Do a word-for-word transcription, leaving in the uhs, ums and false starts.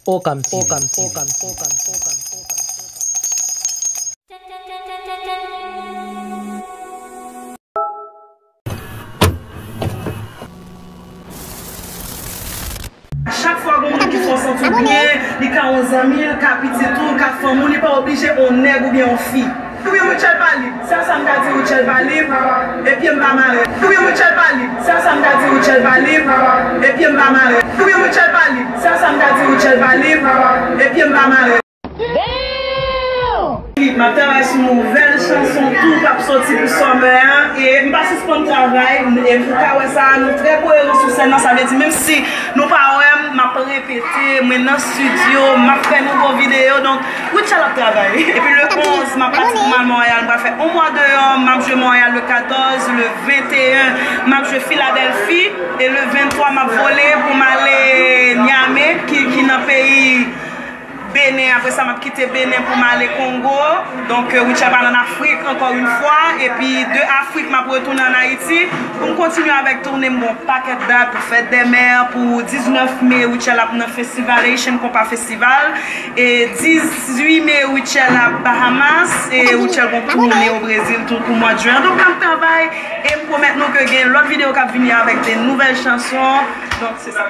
Okam T V. Okam T V. Chak fwa gen yon moun ki fè w santi w byen, li ka yon zanmi, li ka pitit ou, li ka fanmi w, li pa oblije yon nèg oubyen yon fi. Wi, Rutshelle pa lib. Sèl sa m ka di, Rutshelle pa lib, e pye m pa mare. Wi, Rutshelle pa lib. Sèl sa m ka di, Rutshelle pa lib, e pye m pa mare. Wi, Rutshelle pa lib. Sèl sa m ka di, Rutshelle pa lib, e pye m pa mare. M ap travay sou nouvèl chanson tou k ap soti pou summer a. E m pa sispann travay. E ou ka wè sa, nou trè koyeran sou sèn nan. Sa vle di, menm si nou pa wè m, m ap repete, mwen nan estidyo, m ap fè nouvo videyo. Donk, Rutshelle ap travay. Epi le onz, m ap pati pou m al Montréal. M pral fè yon mwa deyò. M ap jwe Montréal le katòz, le venteyen, m ap jwe Filadèlfi. E le venntwa, m ap vole pou m ale Niamey, ki, ki nan peyi Benen. Apre sa, m ap kite Benen pou m ale Kongo. Donk, euh, Rutshelle pral ann Afrik ankò yon fwa. Epi de Afrik, m ap retounen ann Ayiti pou m kontinye avèk toune m. Bon, pakèt dat pou Fête des Mères, pou diznèf me, Rutshelle ap nan festival, Haitian Compas Festival. E dizuit me, Rutshelle ap Bahamas. E Rutshelle gon toune o Brezil tou pou mwa jen. Donk, n ap travay. E m pwomèt nou ke gen lòt videyo k ap vini avèk de nouvèl chanson. Donk, se sa.